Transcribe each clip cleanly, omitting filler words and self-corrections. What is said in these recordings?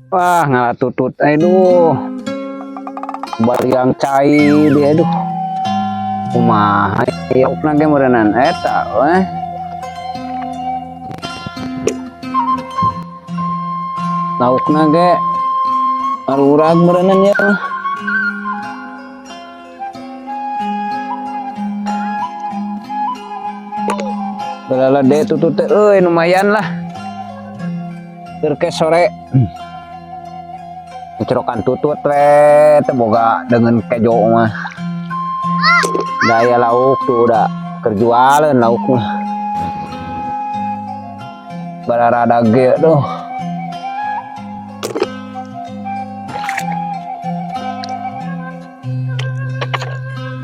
Wah, ngala tutut, aduh. Bariang cai dia, aduh. Kumaha laukna ge meureunnan eta weh. Laukna ge arurag meureunnan ya. Belalade tutut teh euy, lumayan lah. Keur ke sore. Cerokan tutut we teu boga dengan kejo mah. Daya lauk tuh udah kerjualan lauk mah. Bararada ge tuh.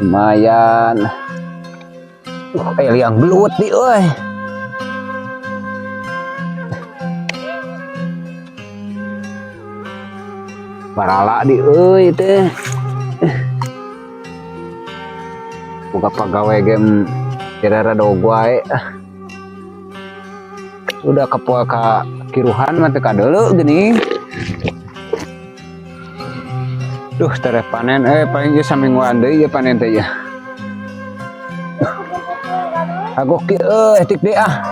Lumayan. Liang belut di euy. Barala di euy teh. Boga pagawe game kira rada wae. Udah kepoa ka kiruhan mah teu kadeuleu geuning. Duh, tereh panen paling ge samingguan deui ieu panen teh ya. Agok ki euy tik deui ah.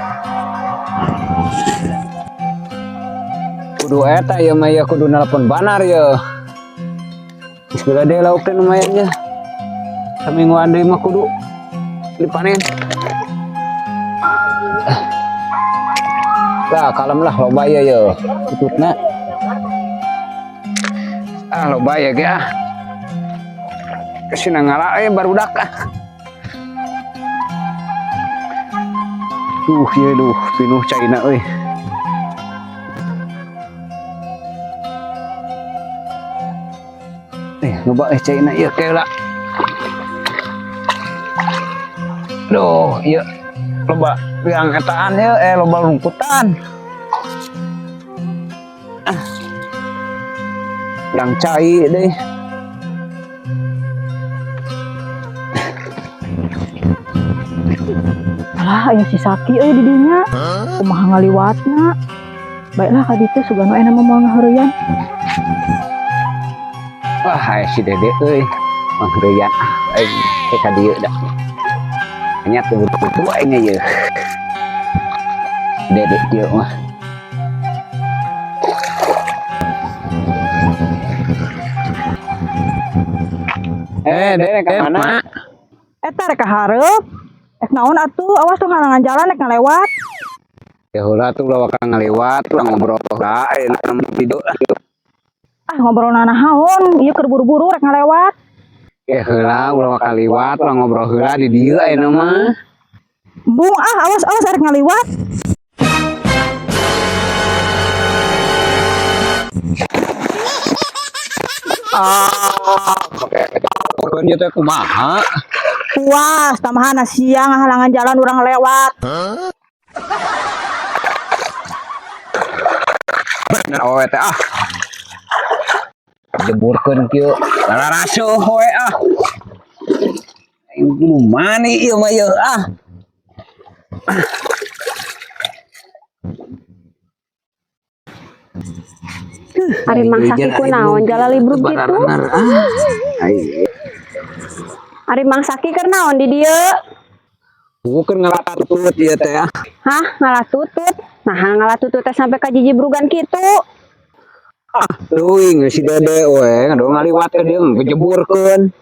Kudu eta ieu mah ieu kudu nelpon banar ye. Geus geura deui lauk teh lumayan ye. Samingguan deui mah kudu dipanen. Lah kalem lah loba ieu ye tututna. Ah loba ieu ge ah. Kesina ngala barudak ah. Duh ieu duh pinuh caina euy. Loba caina ieu keula. Duh ieu loba yang etaan ieu loba rungkutan. Ah. Yang cai deh. Alah, aya si Saki euy di dinya. Kumaha ngaliwatna? Baiklah ka ditu sugano aya mah moal ngaheureyan. Wah, aya si Dede euy. Mangheureyan ah aing teh ka dieu da. Nya teu butuh aing ieu. Dede kieu mah. Dede ka mana? Eta rek ka hareup. Ek naon atuh, awas tuh halangan jalan rek ngalewat. Ya heula tuh ulah waka ngalewat, ulah ngobrol heula aya video. Ah, ngobrol nanaon, ieu keur buru-buru rek ngalewat. Ya heula ulah waka liwat, ulah ngobrol heula di dieu ayeuna mah. Embung ah, awas awas rek ngaliwat. Ah, oke. Pokoknya teh kumaha? Puas, tambahan siang halangan jalan urang lewat. Bener awewe teh ah. Jeburkeun kieu, laraseuh we ah. Aing kudu mani ieu mah ieu ah. Ari Mang Saki kunaon jalalibrug kitu? Ari Mang Saki keur naon di dieu? Bukan ngalah tutut ieu teh ah. Hah, ngalah tutut? Nah, ngalah tutut teh sampai ka jijibrugan kitu. Ah, leuwih si Dede we, ngadoh ngaliwat ke dieu ngejeburkeun.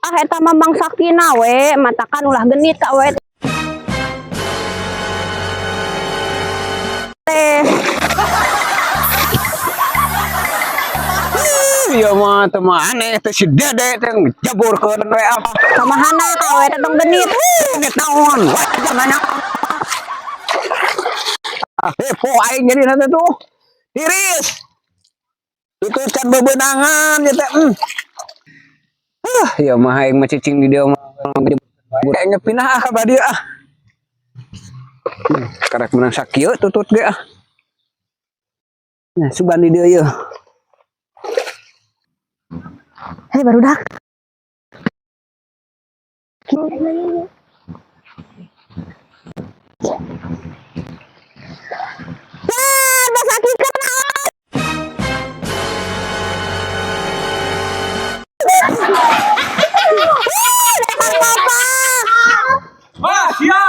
Ah, eta mah Mang Saki na we, matakan ulah genit ka we teh. Ieu mah teu mah aneh teh si Dede teh ngejeburkeun we ah. Kamahana ka we teh tong genit. Genit naon? Wah, nanya. Ah, hepo aing jadi nanti tuh. Tiris. Tutut can bebenangan ya teh. Ah, ya mah aing mah cicing di dieu mah. Aing pindah ah ka dieu ah. Karek menang sakieu tutut ge ah. Nah, sugan di dieu yeuh. Hei barudak. Nah, Mang Saki kunaon? Wah, sia.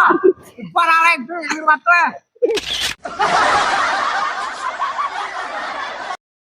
Paraleng teh liwat teh.